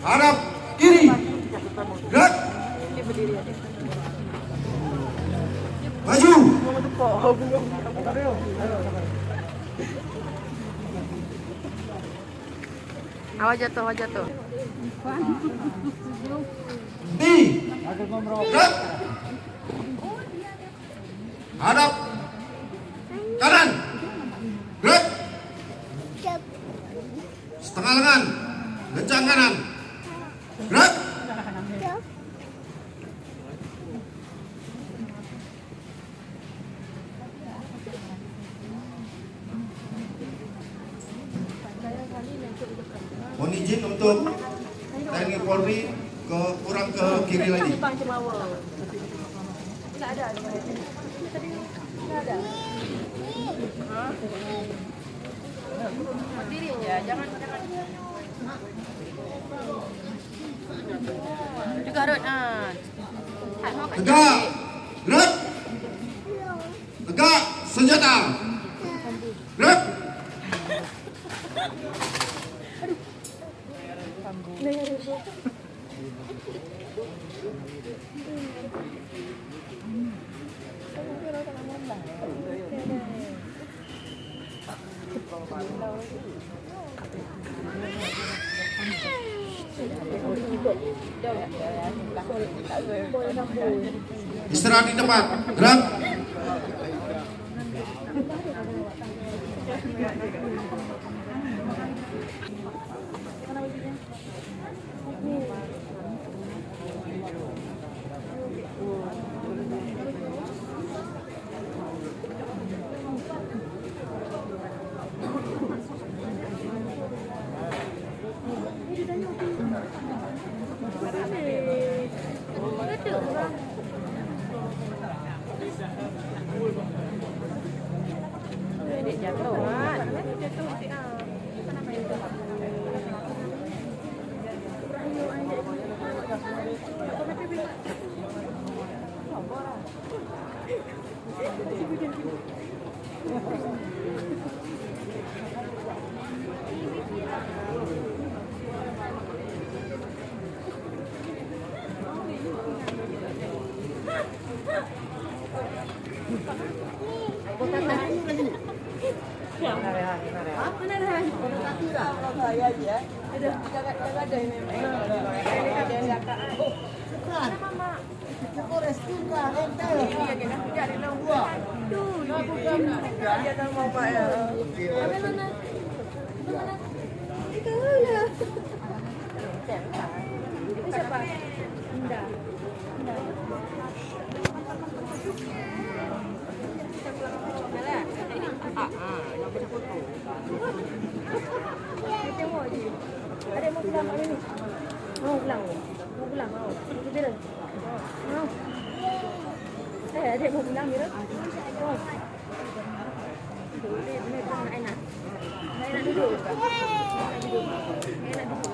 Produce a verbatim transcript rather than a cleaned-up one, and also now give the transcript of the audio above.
Hadap kiri. Gerak. Maju. Awas jatuh, awas jatuh. Berhenti. Gerak. Hadap kanan. Gerak. Setengah lengan. Kencang kanan. Gerak. Mohon izin untuk T N I Polri ke kurang ke kiri lagi. Berdiri je, jangan, jangan. Juga Rot, ah. Tegak. Gerak. Tegak senjata. Gerak. Istirahat di tempat. Gerak. Ada mau pulang hari ni? Mau pulang. Mau pulang. Mau pulang. Eh, adik mau pulang, Mira? Oh. Boleh, boleh, nak enak. Nak enak duduk. Nak duduk. Nak enak duduk.